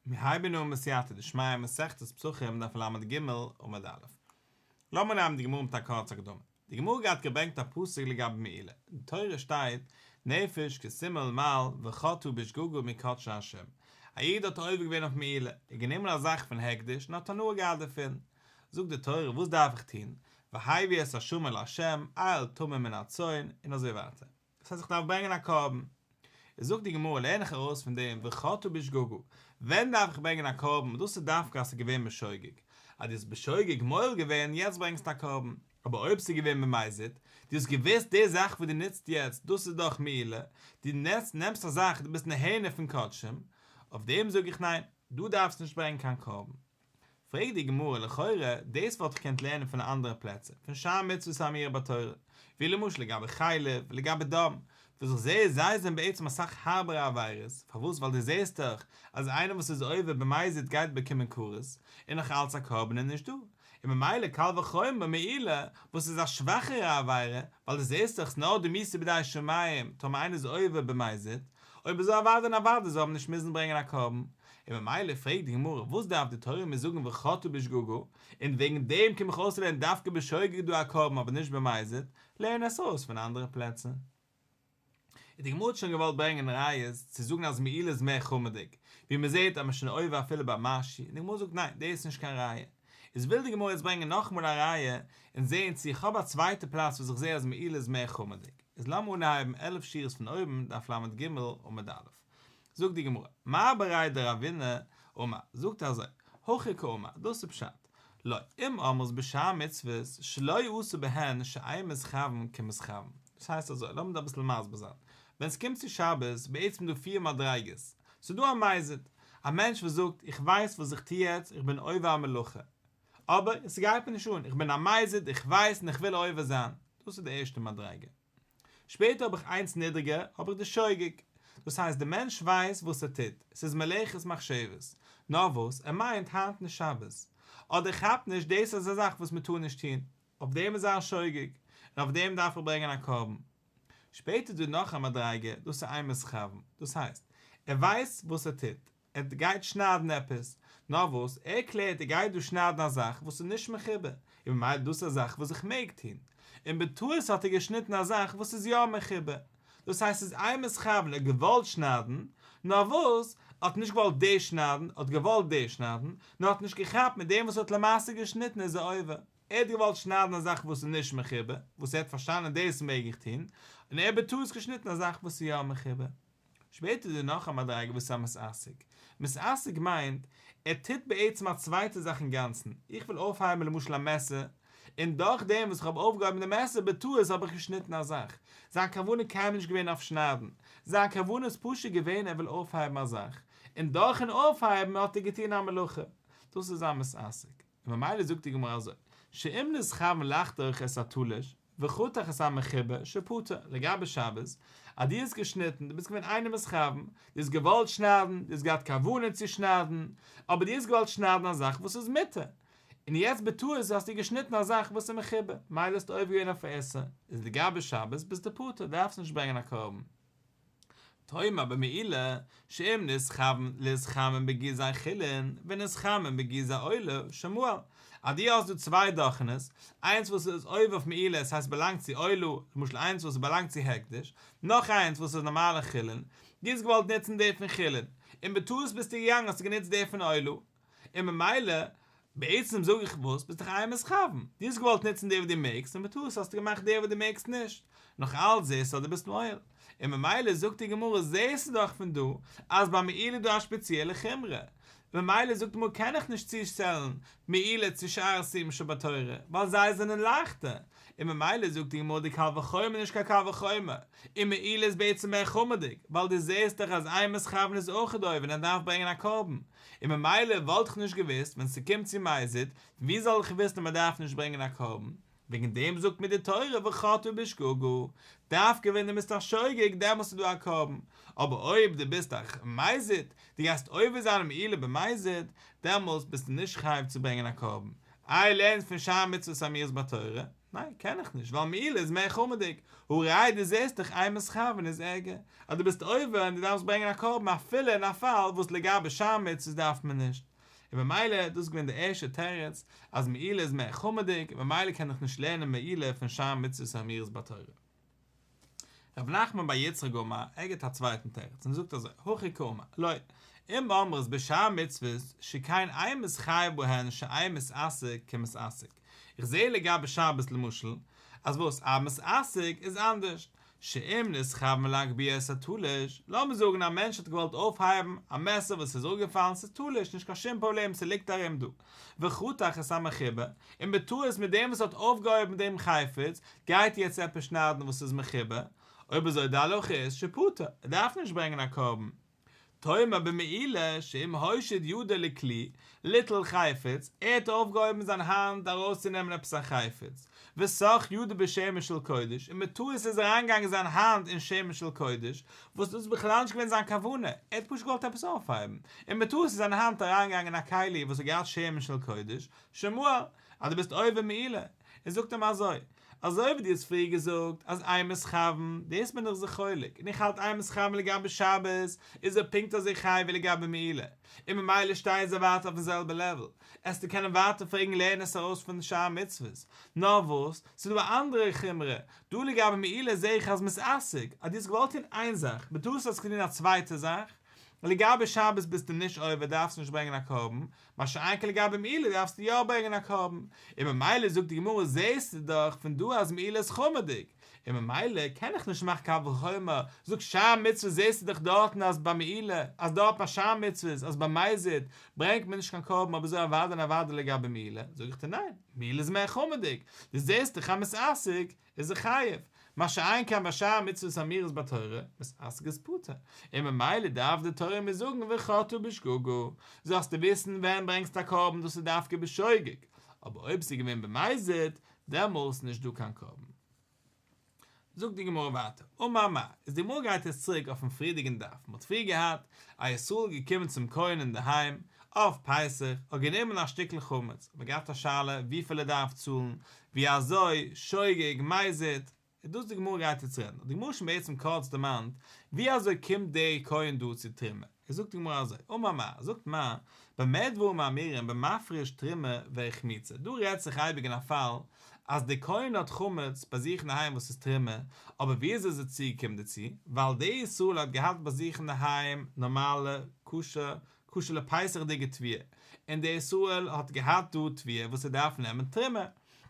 מיר הייבן אן בסייעתא דשמיא מסכת פסחים דף לג עמוד א'. לאמיר נעמען די גמרא מיט א קורצע הקדמה. די גמרא גייט געברענגט א פסוק לגבי מעילה, אין תורה שטייט, נפש כי תמעול מעל וחטאה בשגגה מקדשי השם. א איד האט עובר געווען אויף מעילה, ער האט גענומען א זאך פון הקדש און האט הנאה געהאט דערפון. זאגט די תורה וואס דארף איך טון? והביא את אשמו לה', איל תמים מן הצאן, און אזוי ווייטער. דאס הייסט איך דארף ברענגען א קרבן. איז זאגט די גמרא לערן איך ארויס פון דעם וחטאה בשגגה, ווען דארף איך ברענגען א קרבן, דאס איז דווקא אז ס'איז געווען בשוגג, אז דו האסט בשוגג מועל געווען יעצט ברענגסטו א קרבן, אבער אויב ס'איז געווען במזיד, דו האסט געוואוסט די זאך וואס דו נוצט יעצט דאס איז דאך מעילה, דו נעמסט א זאך דו ביסט נהנה פון קדשים, אויף דעם זאג איך ניין, דו דארפסט נישט ברענגען קיין קרבן. פרעגט די גמרא, לכאורה, דאס וואלט איך געקענט לערנען פון אנדערע פלעצער, פון שאר מצוות האמורות בתורה, ווי למשל לגבי חלב, לגבי דם, וואס איך זע זיי זענען בעצם אסאך הארבערע עבירות, פארוואס ווייל דו זעסט דאך אז איינער וואס איז עובר במזיד גייט באקומען כרת, און נאך אלץ א קרבן איז נישט דא, און ממילא קל וחומר מעילה וואס איז א שוואכערע עבירה, ווייל דו זעסט דאך ס'נאר דא מיתה בידי שמים טאמער איינער איז עובר במזיד, אויב אזוי אוודאי און אוודאי זאל מען נישט מוזן ברענגען א קרבן, און ממילא פרעגט די גמרא וואס דארף די תורה מיר זאגן וחטאה בשגגה, און וועגן דעם קום איך אויסלערנען דווקא בשוגג איז דא א קרבן אבער נישט במזיד, לערן עס אויס פון אנדערע פלעצער. און די גמרא האט שוין געוואלט ברענגען ראיות צו זאגן אז מעילה איז מער חמור'דיג, ווי מען זעט אז מען איז שוין עובר אפילו ביי משהו, און די גמרא זאגט ניין דאס איז נישט קיין ראיה, איז וויל די גמרא יעצט ברענגען נאכאמאל א ראיה און זען צו איך האב א צווייטע פלאץ וואס איך זע אז מעילה איז מער חמור'דיג, איז לאמיר אנהייבן 11 שורות פון אויבן, דף לג עמוד א', זאגט די גמרא, מר בריה דרבינא אמר, זאגט אזוי, הכי קאמר, דאס איז פשט, לא, אם אמרת בשאר מצוות שלא עשה בהן שאין מתכוין כמתכוין, דאס הייסט אזוי, לאמיר דא אביסל מסביר זיין, ווען עס קומט צו שבת, בעצם דא פיר מדריגות, ס'איז דא א מזיד, א מענטש וואס זאגט, איך ווייס וואס איך טו יעצט, איך בין עובר א מלאכה, אבער עס גייט מיר נישט אן, איך בין א מזיד, איך ווייס און איך וויל עובר זיין, דאס איז די ערשטע מדריגה. שפעטער האב איך איינס נידריגער, האב איך די שוגג. דאס הייסט די מענטש ווייסט וואס ער טוט, עס איז מלאכת מחשבת. נאר וואס, ער מיינט היינט נישט שבת. אדער ער כאפט נישט דאס איז א זאך וואס מען טאר נישט טון. אויף דעם איז ער א שוגג, און אויף דעם דארף איך ברענגען א קרבן. שפעטער איז דא נאך א מדריגה, דאס איז אין מתכוין. דאס הייסט, ער ווייסט וואס ער טוט, ער גייט שניידן עפעס, נאר וואס, ער קלערט ער גייט דא שניידן א זאך וואס איז נישט מחובר, און ממילא דאס איז א זאך וואס איך מעג טון, און בטעות האט ער געשניטן א זאך וואס איז יא מחובר, דאס הייסט ס'איז אין מתכוין, ער האט געוואלט שניידן, נאר וואס, ער האט נישט געוואלט דאס שניידן, ער האט געוואלט דאס שניידן, נאר האט נישט געכאפט מיט דעם וואס ער האט למעשה געשניטן איז ער עובר, ער האט געוואלט שניידן א זאך וואס איז נישט מחובר, וואס ער האט פארשטאנען דאס מעג איך טון, און ער האט בטעות געשניטן א זאך וואס איז יא מחובר. שפעטער איז דא נאך א מדריגה וואס איז א מתעסק. מתעסק מיינט, ער טוט בעצם א צווייטע זאך אינגאנצן, איך וויל אויפהייבן למשל א מעסער, און דורך דעם וואס איך האב אויפגעהויבן די מעסער בטעות האב איך געשניטן א זאך. זיין כוונה קיינמאל נישט געווען אויף שניידן, זיין כוונה איז פשוט געווען ער וויל אויפהייבן א זאך, און דורכן אויפהייבן האט ער געטון א מלאכה. דאס איז א מתעסק. און ממילא זאגט די גמרא אזוי, שאם נתכוין לחתוך את התלוש, וחתך את המחובר שפטור, לגבי שבת, אז דו האסט געשניטן, דו ביסט געווען אינו מתכוין, דו האסט געוואלט שניידן, דו האסט געהאט כוונה צו שניידן, אבער דו האסט געוואלט שניידן א זאך וואס איז מותר, און יעצט בטעות האסטו געשניטן א זאך וואס איז מחובר, מילא האסטו עובר געווען אויף איסור, איז לגבי שבת ביסטו פטור, דארפסט נישט ברענגען א קרבן. תאמר במעילה, שאם נתכוין להתחמם בגיזי חולין ונתחמם בגיזי עולה שמעל, אז דו האסט דא צוויי דאכענעס, איינס וואס איז עובר אויף מעילה עס הייסט באלאנגט צו עולה, למשל איינס וואס באלאנגט צו הקדש, נאך איינס וואס איז נארמאלע חולין, דו האסט געוואלט נוצן די פון חולין, און בטעות ביסטו געגאנגען האסטו גענוצט די פון עולה, און ממילא, בעצם זאג איך וואס, ביסט דאך אינו מתכוין, דו האסט געוואלט נוצן די וואס דו מעגסט און בטעות האסטו געמאכט די וואס דו מעגסט נישט, נאך אלץ זעסטו אז דו ביסט מועל, און ממילא זאגט די גמרא זעסטו דאך פון דא אז ביי מעילה איז דא א שפעציעלע חומרא, ממילא זאגט די גמרא קען איך נישט צושטעלן מעילה צו שאר איסורים שבתורה, ווייל זיי זענען לייכטער, און ממילא זאגט די גמרא די קל וחומר איז נישט קיין קל וחומר, און מעילה איז בעצם מער חמור'דיג, ווייל דו זעסט דאך אז אינו מתכוין איז אויכעט עובר און ער דארף ברענגען א קרבן, און ממילא וואלט איך נישט געוואוסט ווען ס'קומט צו מזיד, ווי זאל איך וויסן אז מ'דארף נישט ברענגען א קרבן? וועגן דעם זאגט מיר די תורה וחטאה בשגגה, דווקא ווען דו ביסט א שוגג דעמאלסט איז דא א קרבן, אבער אויב דו ביסט א מזיד, דו גייסט עובר זיין אין מעילה במזיד, דעמאלסט ביסטו נישט חייב צו ברענגען א קרבן. איי לערנסט פון שאר מצוות האמורות בתורה? ניין קען איך נישט ווייל מעילה איז מער חמור'דיג, הא ראי' דו זעסט דאך אין מתכוין איז ערגער, אז דו ביסט עובר און דו דארפסט ברענגען א קרבן אפילו אין א פאל וואס לגבי שאר מצוות דארף מען נישט, און ממילא דאס איז געווען די ערשטע תירוץ אז מעילה איז מער חמור'דיג און ממילא קען איך נישט לערנען מעילה פון שאר מצוות האמורות בתורה. רב נחמן בר יצחק אמר, ער גיבט א צווייטן תירוץ און זאגט אזוי, הכי קאמר, לא, אם אמרת בשאר מצוות שכן אין מתחייב בהן שאין מתעסק כמתעסק, איך זעה לגבי שבת למשל, אז וואס א מתעסק איז אנדערש, שאם נתכוון להגביה את התלוש, לאמיר זאגן א מענטש האט געוואלט אויפהייבן א מעסער וואס איז אראפגעפאלן, ס'איז תלוש, נישט קיין שום פראבלעם, ס'ליגט ארום דא, וחתך את המחובר, און בטעות מיט דעם וואס האט אויפגעהויבן דעם חפץ, גייט יעצט עפעס שניידן וואס איז מחובר, אויב אזוי די הלכה איז שפטור, ער דארף נישט ברענגען א קרבן. תאמר במעילה שאם הושיט ידו לכלי, ליטול חפץ, ער האט אויפגעהויבן זיין האנט ארויסצונעמען עפעס א חפץ, וסך ידו בשמן של קודש, און בטעות איז אריינגעגאנגען זיין האנט אין שמן של קודש, וואס דאס איז בכלל נישט געווען זיין כוונה, ער האט פשוט געוואלט עפעס אויפהייבן, און בטעות איז זיין האנט אריינגעגאנגען אין א כלי וואס האט געהאט שמן של קודש, שמעל, אז דו ביסט עובר מעילה, און זאגט אים אזוי, אזוי ווי דו האסט פריער געזאגט אז אין מתכוין, דאס בין איך זיך חולק, און איך האלט אין מתכוין לגבי שבת איז ער פונקט אזוי חייב ווי לגבי מעילה, און ממילא שטייען זיי ווייטער אויפן זעלבע לעוול, עסטו קענען ווייטער פרעגן לערן עס ארויס פון שאר מצוות, נאר וואס, ס'איז דא א אנדערע חומרא, דא לגבי מעילה זעה איך אז מתעסק, אז דו האסט געוואלט טון איין זאך, בטעות האסטו געטון א צווייטע זאך, לגבי שבת ביסטו נישט עובר דארפסט נישט ברענגען א קרבן, מה שאין כן לגבי מעילה דארפסטו יא ברענגען א קרבן, און ממילא זאגט די גמרא זעסטו דאך פון דא אז מעילה איז חמור'דיג, און ממילא קען איך נישט מאכן קל וחומר, זאג שאר מצוות זעסטו דאך דארטן אז ביי מעילה, אז דארט ביי שאר מצוות אז ביי מזיד ברענגט מען נישט קיין קרבן אויב אזוי אוודאי און אוודאי לגבי מעילה, זאג איך דיר ניין, מעילה איז מער חמור'דיג, דו זעסט דאך אז מתעסק איז ער חייב, מה שאין כן ביי שאר מצוות האמורות בתורה, מתעסק איז פטור, און ממילא דארף די תורה מיר זאגן וחטאה בשגגה, זאלסטו וויסן ווען ברענגסט א קרבן דאס איז דווקא בשוגג, אבער אויב ס'איז געווען במזיד, דעמאלס נישט דא קיין קרבן. זאגט די גמרא ווייטער, אמר מר, איז די גמרא גייט יעצט צוריק אויפן פריערדיגן דף, מ'האט פריער געהאט א ישראל געקומען צום כהן אינדערהיים אויף פסח, האט גענומען א שטיקל חמץ, האט מען געהאט א שאלה וויפיל ער דארף צאלן, ווי אזוי, שוגג, מזיד, איז דאס די גמרא גייט יעצט רעדן, האט די גמרא שוין בעצם קורץ דערמאנט, ווי אזוי קומט דער כהן דא צו תרומה, איז זאגט די גמרא אזוי, אמר מר, זאגט מר, במה דברים אמורים במפריש תרומה והחמיצה, דא רעדט זיך אייביג אין א פאל אז דער כהן האט חמץ ביי זיך אינדערהיים וואס איז תרומה, אבער ווי אזוי איז ער צוגעקומען דערצו, ווייל דער ישראל האט געהאט ביי זיך אינדערהיים נארמאלע כשר כשר לפסח'דיגע תבואה, און דער ישראל האט געהאט דא תבואה וואס ער דארף נעמען תרומה,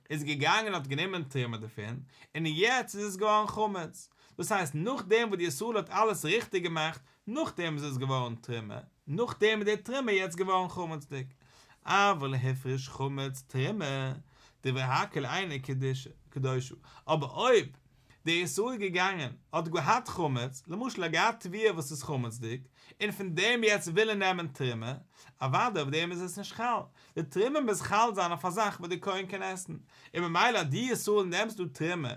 איז געגאנגען האט גענומען תרומה דערפון, און יעצט איז עס געווארן חמץ, דאס הייסט נאכדעם וואס די ישראל האט אלעס ריכטיג געמאכט, נאכדעם איז עס געווארן תרומה, נאכדעם איז די תרומה יעצט געווארן חמצ'דיג. אבל הפריש חמץ תרומה, דברי הכל אינה קדושה, אבער אויב דער ישראל איז געגאנגען האט געהאט חמץ, למשל ער האט געהאט תבואה וואס איז חמצ'דיג, און פון דעם יעצט וויל ער נעמען תרומה, אוודאי אויף דעם איז עס נישט חל, די תרומה מוז חל זיין אויף א זאך וואס דער כהן קען עסן, און ממילא אז דו ישראל נעמסט דא תרומה,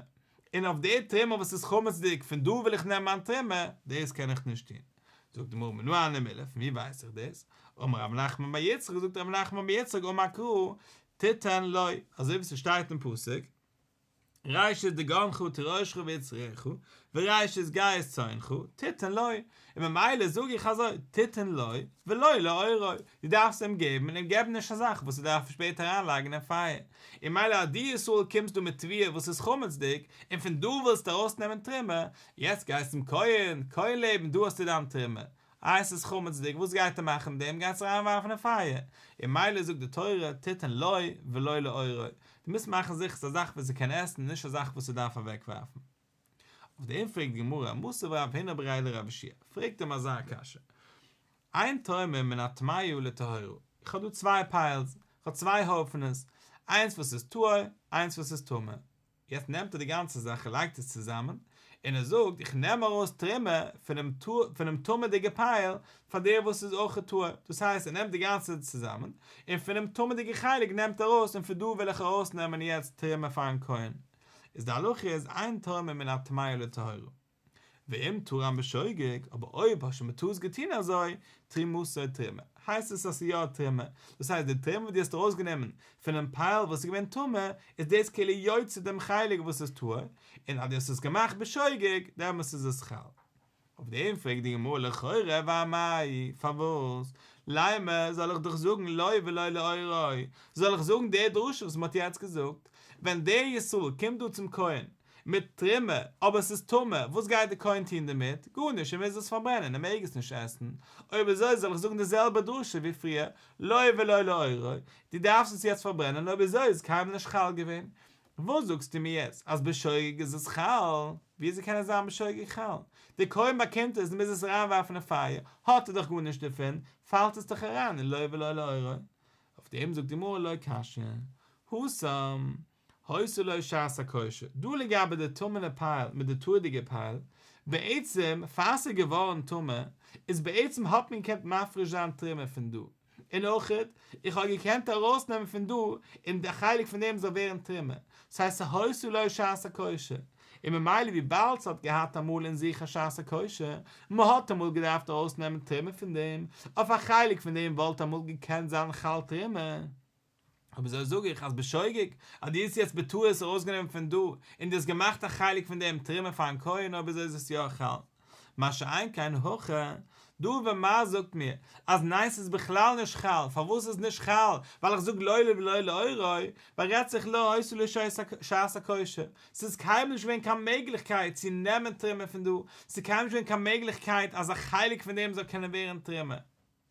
און אויף די תרומה וואס איז חמצ'דיג פון דא וויל איך נעמען מיין תרומה, דאס קען איך נישט טון. זאגט די גמרא מנא הני מילי, פון ווי ווייס איך דאס? אמר רב נחמן בר יצחק, זאגט רב נחמן בר יצחק אמר קרא תתן לו, אזוי ווי ס'שטייט אין פסוק, ראשית דגנך תירושך ויצהרך, וראשית גז צאנך, תתן לו, און ממילא זאג איך אזוי, תתן לו, ולא לאורו, דו דארפסט אים געבן און אים געבן נישט א זאך וואס ער דארף שפעטער אריינלייגן אין פייער, און ממילא אז דו ישראל קומסט דא מיט תבואה וואס איז חמצ'דיג, און פון דא ווילסטו ארויסנעמען תרומה, יעצט גייסט צום כהן, כהן לעבן דא האסטו דיין תרומה, איי עס איז חמצ'דיג, וואס גייט ער מאכן מיט דעם, גייט עס אריינווארפן אין פייער, און ממילא זאגט די תורה, תתן לו ולא לאורו, דו מוזט מאכן זיכער ס'איז א זאך וואס ער קען עסן, נישט א זאך וואס ער דארף אוועקווארפן. אויף דעם פרעגט די גמרא, מתיב רב הונא בריה דרב יהושע פרעגט אים אזא קשיא, אין תורמין מן הטמאה לטהורה, איך האב דא צוויי פיילס, איך האב צוויי הויפענעס, איינס וואס איז טהור, איינס וואס איז טמא, יעצט נעמט ער די גאנצע זאך און לייגט עס צוזאמען, און ער זאגט, איך נעם ארויס תרומה פונעם פונעם טמא'דיגע פייל פאר דער וואס איז אויך טהור, דאס הייסט ער נעמט די גאנצע צוזאמען, און פונעם טמא'דיגע חלק נעמט ער ארויס און פון דא וויל איך ארויסנעמען יעצט תרומה פארן כהן. איז די הלכה איז אין תורמין מן הטמאה לטהורה. ואם תרם בשוגג, אבער אויב האסט שוין בטעות געטון אזוי, תרומתו תרומה, הייסט עס אז ס'איז יא תרומה, דאס הייסט די תרומה וואס דו האסט ארויסגענומען פונעם פייל וואס איז געווען טמא, איז דאס כאילו יוצא דעם חלק וואס איז טהור, און אז דו האסט עס געמאכט בשוגג, דעמאלס איז עס חל. אויף דעם פרעגט די גמרא לכאורה ואמאי, פארוואס? לימא, זאל איך דיך זאגן לו ולא לעורו, זאל איך זאגן די דרשה וואס מ'האט יעצט געזאגט, ווען דער ישראל קומט דא צום כהן מיט תרומה, אבער עס איז טמא, וואס גייט דער כהן טון דערמיט? גארנישט, ער מוז עס פארברענען, ער מעג עס נישט עסן. אויב אזוי זאל איך זאגן די זעלבע דרשה ווי פריער, לו ולא לעורו, דו דארפסט עס יעצט פארברענען, אויב אזוי איז קיינמאל נישט חל געווען. וואס זאגסטו מיר יעצט אז בשוגג איז עס חל? וויאזוי קען עס זיין בשוגג חל? דער כהן באקומט עס און מוז עס אריינווארפן אין פייער, האט ער דאך גארנישט דערפון, פאלט עס דאך אריין אין לו ולא לעורו. אויף דעם זאגט די גמרא לא קשיא, התם, היתה לו שעת הכושר, דא לגבי די טמא'נע פייל מיט די טהור'דיגע פייל, בעצם פאר ס'איז געווארן טמא, איז בעצם האט מען געקענט מפריש זיין תרומה פון דא, און אויכעט, איך האב געקענט ארויסנעמען פון דא, און די חלק פון דעם זאל ווערן תרומה, ס'הייסט ס'היתה לו שעת הכושר, און ממילא וויבאלד ס'האט געהאט אמאל אין זיך א שעת הכושר, מ'האט אמאל געדארפט ארויסנעמען תרומה פון דעם, אויף א חלק פון דעם וואלט אמאל געקענט זיין חל תרומה. אויב אזוי זאג איך אז בשוגג, אז דו האסט יעצט בטעות ארויסגענומען פון דא, און דו האסט געמאכט א חלק פון דעם תרומה פארן כהן אויב אזוי איז עס יא חל. מה שאין כן הכא, דא ווען מר זאגט מיר אז ניין ס'איז בכלל נישט חל, פארוואס איז נישט חל? ווייל איך זאג לו ולא לעורו, ווייל רעדט זיך לא היתה לו שעת הכושר, ס'איז קיינמאל נישט געווען קיין מעגליכקייט צו נעמען תרומה פון דא, ס'איז קיינמאל נישט געווען קיין מעגליכקייט אז א חלק פון דעם זאל קענען ווערן תרומה.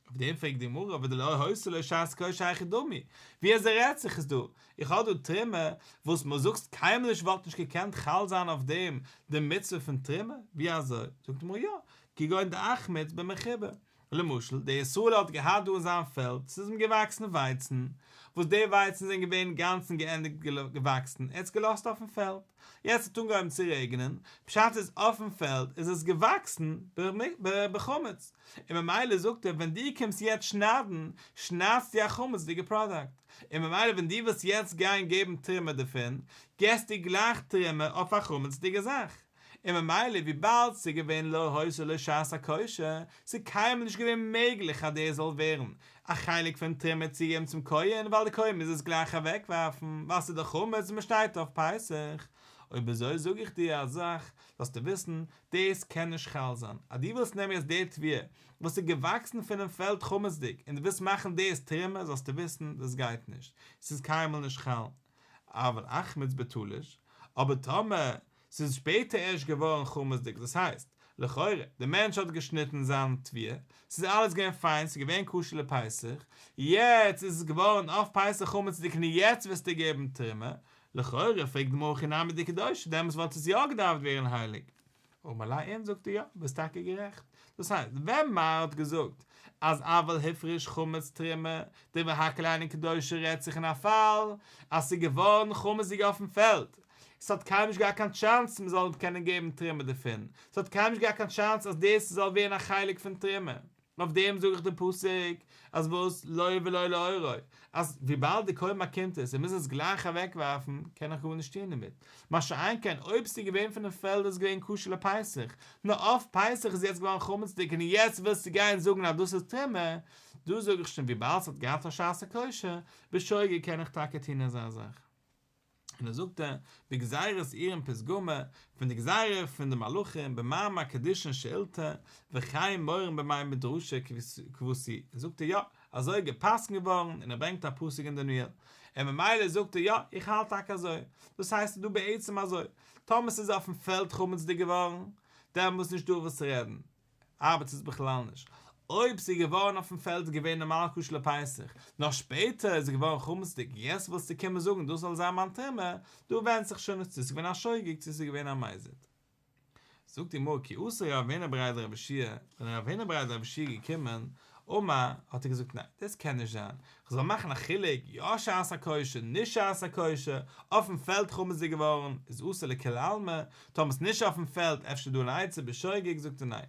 אויף דעם פרעגט די גמרא ודלא היתה לו שעת כושר היכי דמי, ווי אזוי רעדט זיך עס דא? איך האב דא תרומה וואס מען זאגסט קיינמאל נישט וואלט נישט געקענט חל זיין אויף דעם די מצוה פון תרומה, ווי אזוי? זאגט די גמרא יא, כגון דאחמיץ במחובר, למשל דער ישראל האט געהאט דא אין זיין פעלד ס'איז אים געוואקסן ווייצן, וואס די ווייצן זענען געווען אינגאנצן געענדיגט געוואקסן, ער האט עס געלאזט אויפן פעלד, יעצט האט אנגעהויבן צו רעגענען, פשט איז אויפן פעלד איז עס געוואקסן בחמץ, און ממילא זאגט ער ווען דו קומסט יעצט שניידן, שניידסטו א חמצ'דיגע פראדאקט, און ממילא ווען דו ווילסט יעצט גיין געבן תרומה דערפון, געסטו גלייך תרומה אויף א חמצ'דיגע זאך, און ממילא וויבאלד ס'איז געווען לא היתה לו שעת הכושר, ס'איז קיינמאל נישט געווען מעגליך אז דאס זאל ווערן א חלק פון תרומה צו געבן צום כהן, ווייל די כהן מוז עס גלייך אוועקווארפן, ווייל ס'איז דאך חמץ און מ'שטייט אויף פסח. אויב אזוי זאג איך דיר א זאך, זאלסטו וויסן, דאס קען נישט חל זיין, אז דו ווילסט נעמען יעצט די תבואה וואס איז געוואקסן פונעם פעלד חמצ'דיג און דו ווילסט מאכן דאס תרומה, זאלסטו וויסן, דאס גייט נישט, ס'איז קיינמאל נישט חל. אבל אחמיץ בתלוש, אבער טאמער ס'איז שפעטער ערשט געווארן חמצ'דיג, דאס הייסט, לכאורה, דער מענטש האט געשניטן זיין תבואה, ס'איז אלעס געווען פיין, ס'איז געווען כשר לפסח, יעצט איז עס געווארן אויף פסח חמצ'דיג און יעצט ווילסטו געבן תרומה, לכאורה פרעגט די גמרא הכי נמי דקדושה, דעמאלטס וואלט עס יא געדארפט ווערן הייליג. אמר ליה אין זאגט ער יא, ביסט טאקע גערעכט. דאס הייסט, ווען מר האט געזאגט אז אבל הפריש חמץ תרומה, דברי הכל אינן קדושה רעדט זיך אין א פאל אז ס'איז געווארן חמצ'דיג אויפן פעלד, ס'האט קיינמאל נישט געהאט קיין טשאנס מ'זאל קענען געבן תרומה דערפון, ס'האט קיינמאל נישט געהאט קיין טשאנס אז דאס זאל ווערן א חלק פון תרומה. אויף דעם זאג איך די פסוק אז וואס לו ולא לעורו, אז וויבאלד די כהן באקומט עס און מוז עס גלייך אוועק ווארפן, קען איך גארנישט טון דערמיט, מה שאין כן אויב ס'איז געווען פונעם פעלד איז געווען כשר לפסח, נאר אויף פסח איז יעצט געווארן חמצ'דיג און יעצט ווילסטו גיין זאגן אז דאס איז תרומה, דא זאג איך שוין וויבאלד ס'האט געהאט א שעת הכושר, בשוגג קען איך טאקע טון אזא זאך. און דא זאגט ער, בגזירת עירין פתגמא, פון די גזירה פון די מלאכים במאמר קידושין שאילתא, וכן מורין בימי מדרשא כוותיה, זאגט ער יא, אזוי איז גע'פסק'נט געווארן, און ער ברענגט א פסוק אין דניאל, און ממילא זאגט ער יא, איך האלט טאקע אזוי, דאס הייסט ס'איז דא בעצם אזוי, טאמער ס'איז אויפן פעלד חמצ'דיג געווארן, דעמאלס נישט דא וואס צו רעדן, ארבעט עס בכלל נישט. אויב ס'איז געווארן אויפן פעלד איז געווען נארמאל כשר לפסח, נאר שפעטער איז עס געווארן חמצ'דיג, יעצט ווילסטו קומען זאגן דאס זאל זיין מיין תרומה, דא ווענדט זיך שוין צו ס'איז געווען א שוגג צו ס'איז געווען א מזיד. זאגט די גמרא כי אתא רב הונא בריה דרב יהושע, ווען רב הונא בריה דרב יהושע איז געקומען, אמר, האט ער געזאגט ניין, דאס קען נישט זיין, כ'זאל מאכן א חילוק, יא שעת הכושר, נישט שעת הכושר, אויפן פעלד חמצ'דיג געווארן, איז אסור לכולי עלמא, טאמער ס'איז נישט אויפן פעלד, אפשר דא אן עצה בשוגג, זאגט ער ניין.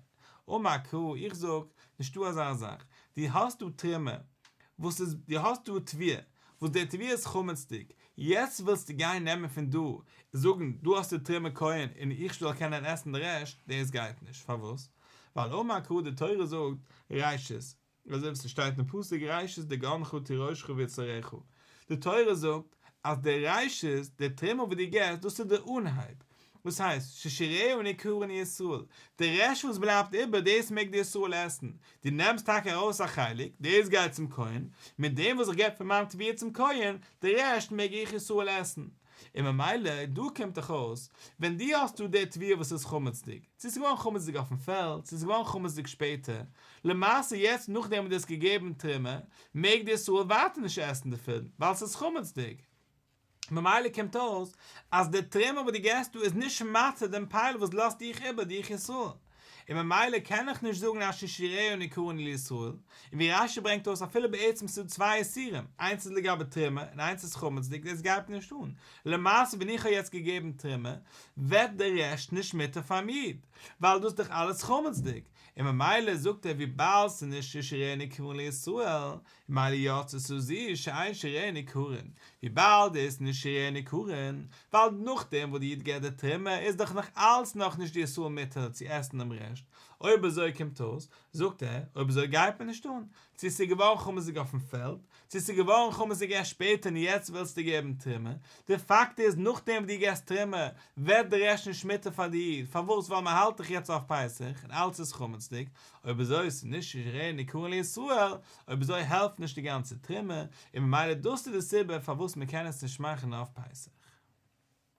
אמר קרא, איך זאג, נישטא אזא זאך, דו האסט דא תרומה, וואס איז, דו האסט דא תבואה, וואס די תבואה איז חמצ'דיג, יעצט ווילסטו גיין נעמען פון דא, זאגן דא האסטו תרומה כהן און איך זאל קענען עסן די רעשט, דאס גייט נישט, פארוואס? ווייל אמר קרא די תורה זאגט, ראשית, אזוי ווי ס'שטייט אין פסוק ראשית דגנך תירושך ויצהרך, די תורה זאגט אז די ראשית, די תרומה וואס דו געבסט, דאס איז די אנהייב, דאס הייסט, ששיריה ניכרין לישראל, די רעשט וואס בלייבט איבער דאס מעג די ישראל עסן, דו נעמסט טאקע ארויס א חלק, דאס גייט צום כהן, מיט דעם וואס איך געב פון מיין תבואה צום כהן, די רעשט מעג איך ישראל עסן. און ממילא דא קומט דאך אויס, ווען דו האסט דא די תבואה וואס איז חמצ'דיג, צו ס'איז געווארן חמצ'דיג אויפן פעלד, צו ס'איז געווארן חמצ'דיג שפעטער, למעשה יעצט נאכדעם וואס דו האסט געגעבן תרומה, מעג די ישראל ווייטער נישט עסן דערפון, ווייל ס'איז חמצ'דיג. ממילא קומט אויס אז די תרומה וואס דו געסט דא איז נישט מתיר דעם פייל וואס לאזט דיך איבער דיך ישראל, און ממילא קען איך נישט זאגן אז ששיריה ניכרין לישראל, און ווי רש"י ברענגט אויס אפילו בעצם ס'איז דא צוויי איסורים, איינס איז לגבי תרומה און איינס איז חמצ'דיג דאס גייט נישט אן, למעשה ווען איך האב יעצט געגעבן תרומה ווערט די רעשט נישט מותר פאר'ן איד, ווייל דאס איז דאך אלעס חמצ'דיג, און ממילא זאגט ער וויבאלד ס'איז נישט ששיריה ניכרין לישראל, ממילא יצתה זו שאין שיריה ניכרין, וויבאלד עס איז נישט שיריה ניכרין, ווייל נאכדעם וואס די איד געבט די תרומה איז דאך נאך אלץ נאכנישט די ישראל מותר צו עסן דעם רעשט, אויב אזוי קומט אויס, זאגט ער, אויב אזוי גייט מיר נישט אן, צו ס'איז געווארן חמצ'דיג אויפן פעלד, צו ס'איז געווארן חמצ'דיג ערשט שפעטער און יעצט ווילסטו געבן תרומה, די פאקט איז נאכדעם וואס דו געבסט תרומה ווערט די רעשט נישט מותר פאר די איד, פארוואס ווייל מען האלט דאך יעצט אויף פסח און אלץ איז חמצ'דיג, אויב אזוי איז נישט שיריה ניכרין לישראל, אויב אזוי העלפט נישט די גאנצע תרומה, און ממילא דאס איז די סיבה פארוואס מען קען עס נישט מאכן אויף פסח.